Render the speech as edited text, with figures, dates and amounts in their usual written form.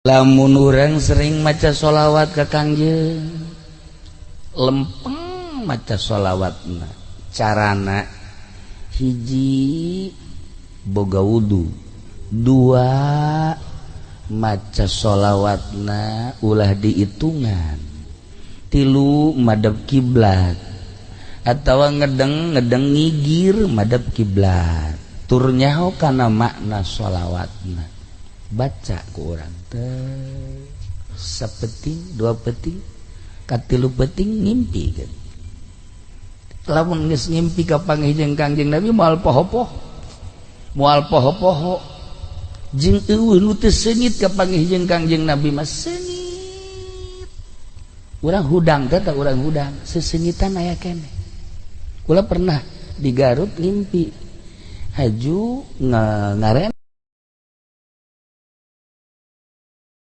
Lamun urang sering maca sholawat ka Kangjeng, lempeng maca sholawatna, carana hiji boga wudu, dua maca sholawatna ulah dihitungan, tilu madep kiblat atau ngedeng ngedeng ngigir madep kiblat, tur nyaho kana makna sholawatna. Baca ku urang teh sapeting, dua peting, katilu peting ngimpi kan. Lamun geus ngimpi kapanggih jeung Kangjeng Nabi, moal poho-poho, moal poho-poho. Jeung euweuh nu teu seungit kapanggih jeung Kangjeng Nabi mah, seungit. Urang hudang teh, tah urang hudang seseungitan aya keneh. Kula pernah di Garut ngimpi haju ngaren.